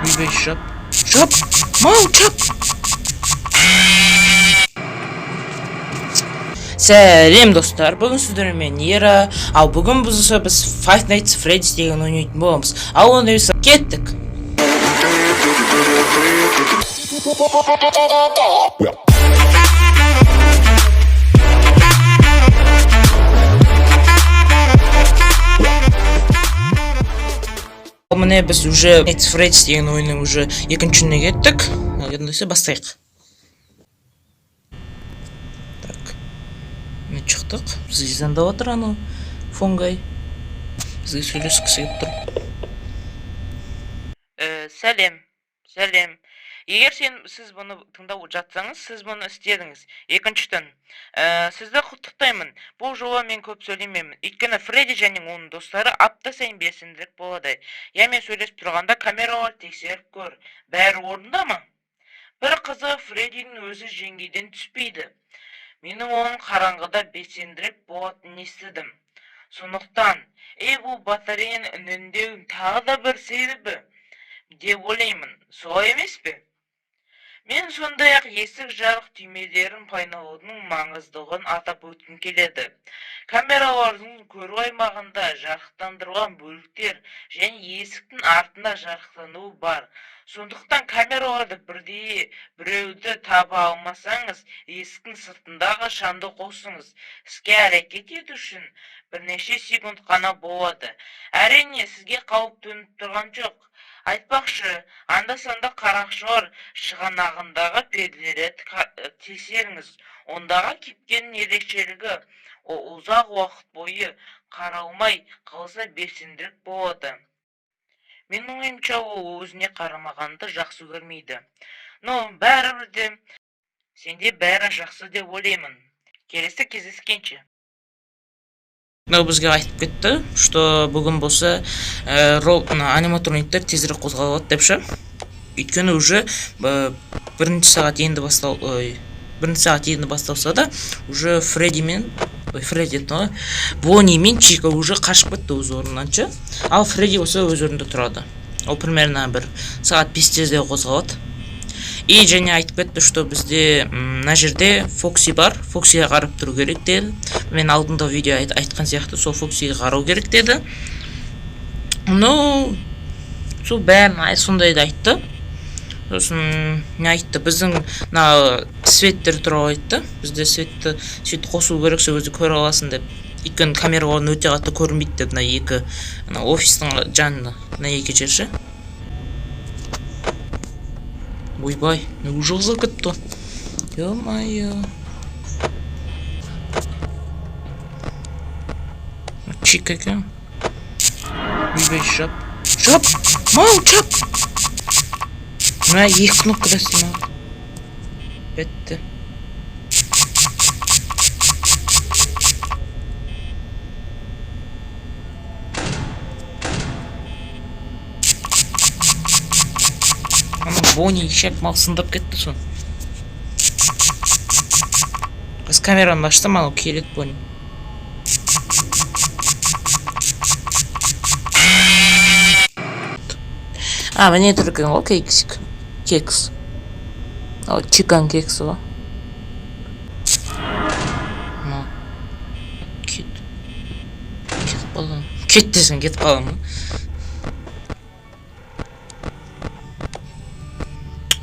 Ойбай, жап. Жап! Мау, жап! Сәлем, достар! Бүгін сіздермен Ера. Ал бүгін біз Five Nights at Freddy's деген ойнайтын боламыз. Ал онда болса, кеттік. Міне, біз уже Nights at Freddy's деген ойынның уже екінші күніне кеттік. Ал енді болса, бастайық. Так. Міне, шықтық. Бізге звондап отыр анау Phone Guy. Бізге сөйлескісі келіп тұр. Сәлем. Сәлем. Егер сіз бұны тыңдап жатсаңыз, сіз бұны істедіңіз. Екінші түн. Сізді құттықтаймын. Бұл жолы мен көп сөйлемеймін. Өйткені Фредди және оның достары апта сайын белсендірек болады. Я мен сөйлесіп тұрғанда камераларды тексеріп көр. Бәрі орнында ма? Бір қызығы, Фреддидің өзі жеңгейден түспейді. Менің оның қараңғыда белсендірек болатынын естідім. Сондықтан, бұл батареяны үнемдеудің тағы да бір себебі деп ойлаймын. Солай емес пе? Мен сондай-ақ есік жарық түймелерін пайдаланудың маңыздылығын атап өткім келеді. Камералардың көру аймағында жарықтандырылған бөліктер және есіктің артында жарықтануы бар. Сондықтан камераларды бірде біреуді таба алмасаңыз, есіктің сыртындағы шамды қосыңыз. Іске әрекет ету үшін бірнеше секунд қана болады. Әрине, сізге қауіп төніп тұрған жоқ. Айтпақшы, анда-санда қарақшылар шығанағындағы перделерді тексеріңіз. Ондағы кепкенің ерекшелігі, ол ұзақ уақыт бойы қаралмай қалса, белсендірек болады. Менің ойымша, ол өзіне қарамағанды жақсы көрмейді. Но бәрібір де сенде бәрі жақсы деп ойлаймын. Келесі кездескенше. Мынау бізге айтып кетті, что бүгін болса мына аниматрониктер тезірек қозғалады деп ше. Өйткені уже бірінші сағат енді бастал, ой, бірінші сағат енді басталса да, уже Фредди мен, ой, Фредди дедім ғой, Бонни мен Чика уже қашып кетті өз орнынан ше. Ал Фредди болса өз орнында тұрады. Ол примерно бір сағат 5-те қозғалады. И және айтып кетті, что бізде мына жерде Фокси бар, Фоксиге қарап тұру керек деді. Мен алдында видео айтқан сияқты, сол Фоксиге қарау керек деді. Ну, сол бәрін сондайды айтты. Сосын не айтты? Біздің мына светтер туралы айтты. Бізде свет қосу керек, сол кезде көре аласың деп. Өйткені камералардан өте қатты көрінбейді деп, мына екі, мына офистің жанында, мына екі жер ше. Ойбай, мына уже қызылып кетті ғой. Ё-моё. Чика екен. Ойбай, жап. Жап! Мау, жап! Мына екі кнопка да істемей. Бітті. Ана Бонни ишак мал сындырып кетті сон. Қазір камераны ашсам, анау келеді Бонни. А, міне тұр екен ғой кексик. Кекс. О, чикан кексі ғой. Мына. Кет. Кетіп қалдым. Кет десең, кетіп қаламын.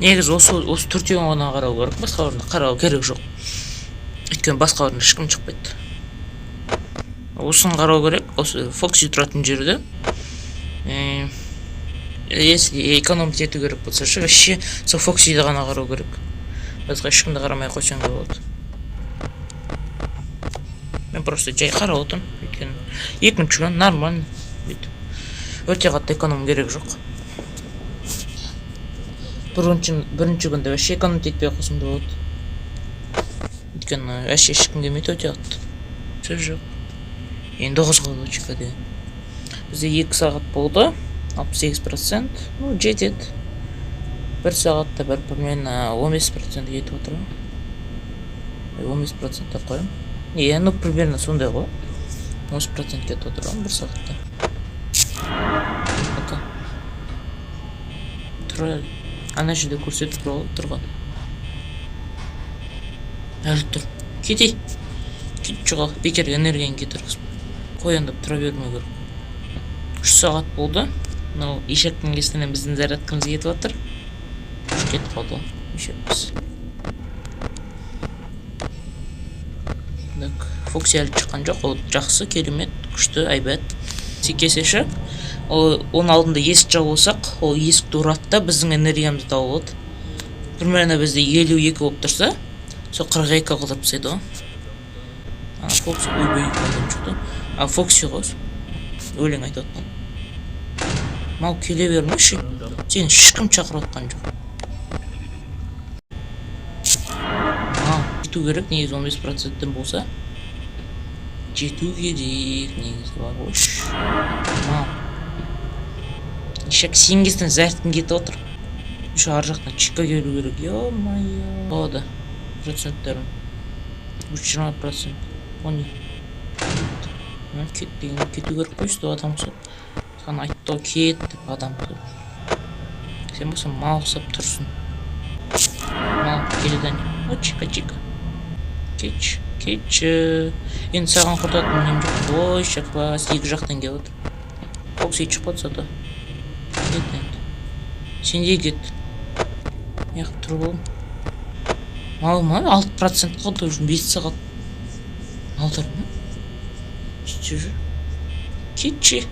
Негізі осы төртеуін ғана қарау керек, басқаларына қарау керек жоқ. Өйткені басқаларына ешкім шықпайды. Осыны қарау керек, осы Фокси тұратын жерде. Если экономить ету керек болса ше, вообще сол Фоксиді ғана қарау керек. Басқа ешкімді қарамай қойсаң да болады. Мен просто жай қарап отырмын, өйткені екінші күн нормально. Бүйтіп. Өте қатты эконом керек жоқ. Бірінші күнде вообще экономить етпей қойсам да болады. Өйткені вообще ешкім келмейді өте қатты. Сөз жоқ. Енді қозғалды Чика деген. Бізде 2 сағат болды. 68%. Ну, жетеді. Бір сағатта бір примерно 15% кетіп отыр ғой. 15% деп қоямын. Иә, ну примерно сондай ғой. 15% кетіп отыр ғой бір сағатта. Ну-ка. Тұр әлі. Ана жерде көрсетіп тұрған. Әлі тұр. Кетей. Кет, жоғал. Бекер энергияны кетіргізіп. Қояндап тұра бермеу керек. 3 сағат болды. Мынау ишактың кесірінен біздің зарядкамыз кетіп жатыр. Кетіп қалды ғой ишакпыз. Так, Фокси әлі шыққан жоқ. Ол жақсы, керемет, күшті, әйбат. Келсеші, ол оның алдында есік жауып алсақ, ол есікті ұрады да біздің энергиямызды алып алады. Примерно бізде 52 болып тұрса, сол 42 қылдырып тастайды ғой. Ана Фокси, ойбай, қайдан шықты? А, Фокси ғой. Өлең айтып жатқан. Мал келе бермеші. Сені ешкім шақырып жатқан жоқ. Мал жету керек негізі 15%-тен болса. Жету керек негізі бар ғой. Мал. Ишак сен кезден зарядкам кетіп отыр. Еще ар жақтан Чика келу керек. Ё-моё. Болады. Проценттерім. 20%. О не? Кет деген кету керек қой, өйстіп адам ұқсап. Саған айтты ғой, кет деп адам ұқсап. Сен болсаң мал ұқсап тұрсың. Мал келеді әне. О, Чика, Чика. Кетші, кетші. Енді саған құртатын нем жоқ. Ой, шақпас, екі жақтан келіп отыр. Фокси шықпады зато. Кет енді. Сен де кет. Неғып тұр болым? Мал ма? 6% қалды уже 5 сағат. Малдар ма? Сөйтіп жүр. Кетші.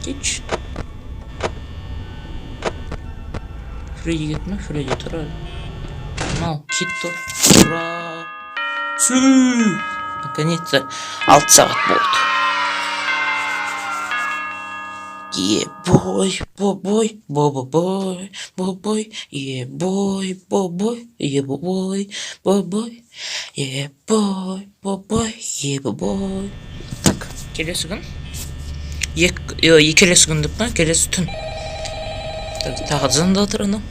Кетші. Фредди кетті ме? Фредди тұр әлі. Мал кетті. Ура! Сü! Наконец-то 6 сағат болды. Е-бой, бо-бой, бо-бо-бой, бо-бой, е-бой, бо-бой, е-бой, бо-бой, е-бой, бо-бой, е-бой. Так, келесі күн. Келесі күн деп па? Келесі түн. Так, тағы звондап отыр анау.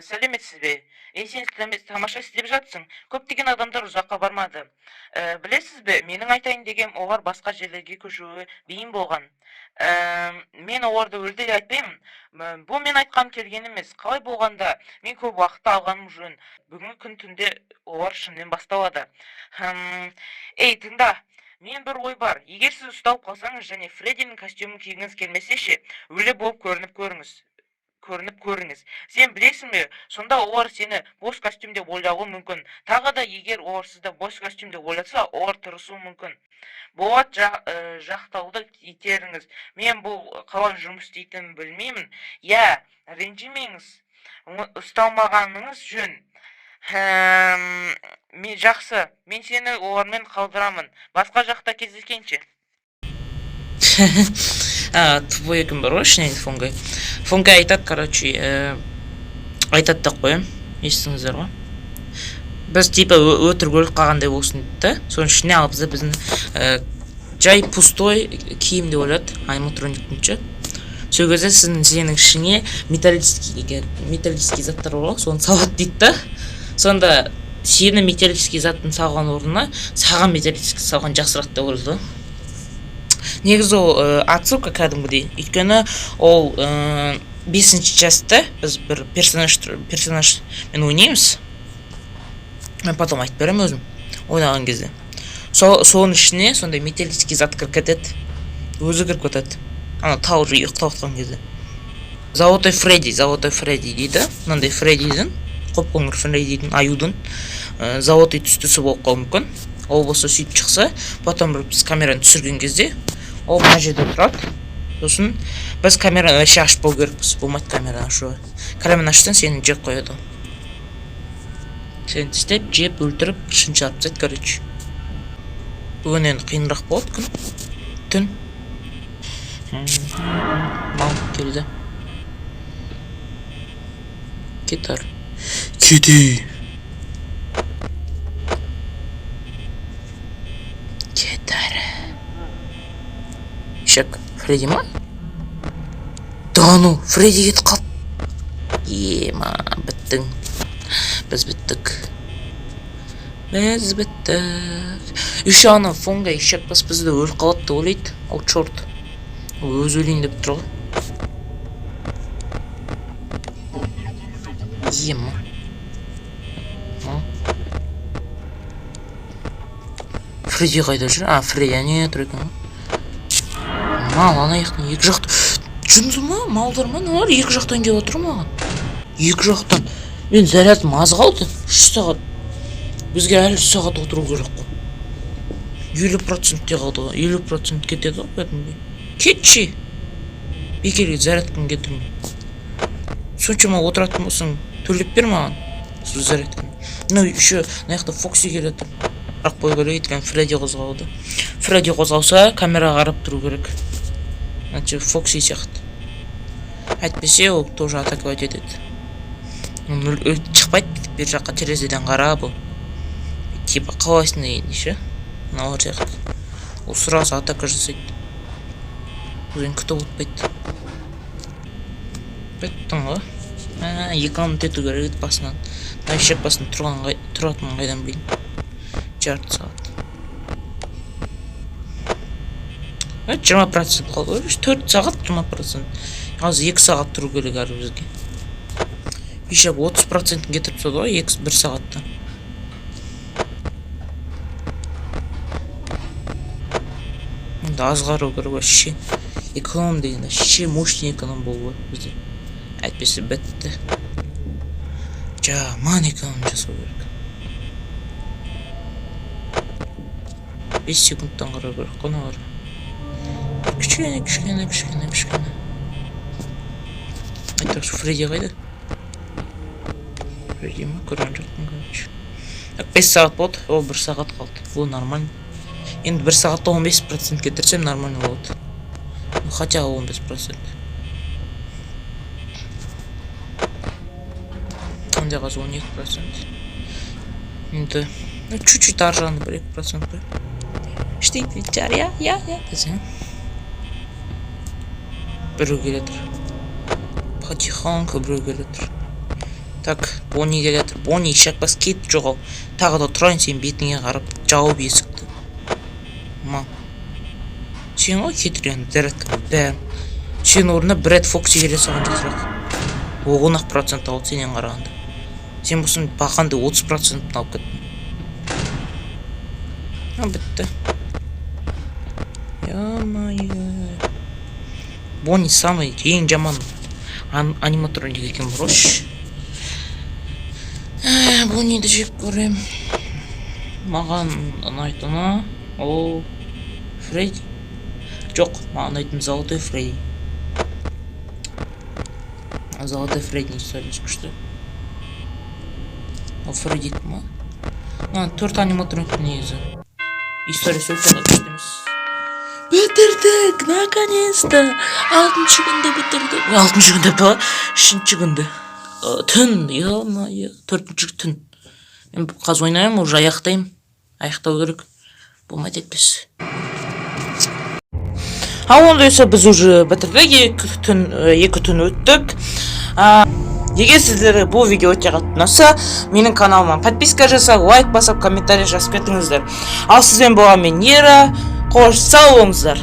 Сәлеметсіз бе? Ей, сен тамаша істеп жатсың. Көптеген адамдар ұзаққа бармады. Білесіз бе, менің айтайын дегем, олар басқа жерлерге көшуге бейім болған. Мен оларды өлді деп айтпаймын. Бұл мен айтқаным келген емес. Қалай болғанда, мен көп уақытты алғаным жөн. Бүгінгі күн түнде олар шынымен басталады. Ей, тыңда. Мен бір ой бар. Егер сіз ұсталып қалсаңыз және Фреддидің костюмін кигіңіз келмесе ше, өлі болып көрініп көріңіз. Көрініп көріңіз. Сен білесің бе, сонда олар сені бос костюм деп ойлауы мүмкін. Тағы да егер олар сізді бос костюм деп ойласа, олар тырысуы мүмкін. Болат жақтауды итеріңіз. Мен бұл қалай жұмыс істейтінін білмеймін. Иә, ренжімеңіз. Ұсталмағаныңыз жөн. Мен жақсы, мен сені олармен қалдырамын. Басқа жақта кездескенше. А, тупой екен бар ғой ішінен Фонгай. Фонгай айтады, короче, айтады деп қоямын. Естіңіздер ғой. Біз типа өтірік өліп қалғандай болсын дейді да. Соның ішіне алып бізді біздің жай пустой киім деп ойлады аниматрониктің ше. Сол кезде сенің ішіңе металлический деген металлический заттар бар ғой, соны салады дейді да. Сонда сені металлический заттың салған орнына саған металлический салған жақсырақ деп ойлады ғой. Негізі ол отсылка кәдімгідей. Өйткені ол 5-ші частьта біз бір персонажмен ойнаймыз. Мен потом айтып беремін өзім ойнаған кезде. Соның ішіне сондай металлический зат кіріп кетеді. Өзі кіріп кетеді. Ана тау уже ұйықтап жатқан кезде. Золотой Фредди, Золотой Фредди дейді. Мынандай Фреддидің, қоп-қоңыр Фреддидің, аюдың золотой түстісі болып қалуы мүмкін. Ол болса сөйтіп шықса, потом бір біз камераны түсірген кезде ол мына жерде тұрады. Сосын біз камераны вообще ашпау керекпіз. Болмайды камераны ашуға. Камераны ашсаң сені жеп қояды. Сені тістеп, жеп, өлтіріп, ішін шығарып тастайды, короче. Бүгін енді қиынырақ болады күн. Түн. Мал келді. Кет ары. Кетей. Кет ары. Ишак, Фредди ма? Да ну, Фредди кетіп қалды. Ема, біттің. Біз біттік, біз біттік. Еще ана фонга ишак бас бізді өліп қалады деп ойлайды. Ол черт, ол өзі өлейін деп тұр ғой. Ема. Фредди қайда жүр? А, Фредди әне тұр екен ғой. Мал ана жақтан, екі жақта. Жынды ма, малдар ма мыналар? Екі жақтан келіп отыр маған, екі жақтан. Мен зарядым аз қалды, 3 сағат. Бізге әлі 3 сағат отыру керек қой. 50%-те қалды ғой, 50% кетеді ғой кәдімгідей. Кетші, бекерге зарядканы кетірме. Соншама отыратын болсаң, төлеп бер маған сол зарядканы. Ну еще мына жақта Фокси келе жатыр. Қарап қою керек, өйткені Фредди қозғалды. Фредди қозғалса, камераға қарап тұру керек, иначе Фокси сияқты, әйтпесе ол тоже атаковать етеді. Шықпайды бер жаққа, терезеден қарап, ол типа қалайсың дегендей ше, мыналар сияқты. Ол сразу атака жасайды, одан күтіп отпайды. Біттің ғой. Ә, экономить ету керек еді басынан. Мына ишак басында тұрған тұратынын қайдан білейін? Жарты сағат. 20% қалды ғой. 4 сағат 20%. Қазір 2 сағат тұру керек әрі бізге. Еще 30%-ін кетіріп тастады ғой екі бір сағатта. Енді аз қарау керек вообще. Эконом деген вообще мощный эконом болу керек бізде, әйтпесе бітті. Жаман эконом жасау керек. 5 секундтан қарау керек қой мыналар. Кішкене, кішкене, кішкене, кішкене. Айтпақшы, Фредди қайда? Фредди ма, көрген жоқпын. Короче, так, 5 сағат болды. О, бір сағат қалды. Ол нормально. Енді бір сағатта 15% кетірсем, нормально болады. Ну, хотя бы 15%. Онда қазір 12%. Енді, ну, чуть чуть ар жағында 1-2% қой. Ештеңе етпейді. Иә, иә, иә десең, біреу келе жатыр потихоньку, біреу келе жатыр. Так, Бонни келе жатыр. Бонни, ишак бас, кет, жоғал. Тағы да тұрайын сенің бетіңе қарап, жауып есікті. Ма, сен ғой кетірген зарядканы бәрін. Сенің орнына бір рет Фокси келе салған жақсырақ. Ол 10-ақ процент алды сенен қарағанда. Сен болсаң бақандай 30%-ін алып кеттің. А, бітті. Ё-моё, Бонни самый ең жаман аниматроник екен. Брош, Бонниді жек көрем. Маған ұнайтыны ол Фредди. Жоқ, маған ұнайтын Золотой Фредди. Золотой Фредди историясы күшті. Ол Фредди ма? Мына төрт аниматроник негізі историясы өте күшті емес. Бітірдік наконец-то, алтыншы күнді бітірдік. Алтыншы күнді па, үшінші күнді. Түн, ё-моё, төртінші түн. Мен қазір ойнаймын, уже аяқтаймын. Аяқтау керек, болмайды әйтпесе. А онда болса, біз уже бітірдік 2 түн, 2 түн өттік. Егер сіздерге бұл видео өте қатты ұнаса, менің каналыма подписка жасап, лайк басып, комментарий жазып кетіңіздер. Ал сізбен болған мен, Нера. Қош, сау болыңыздар.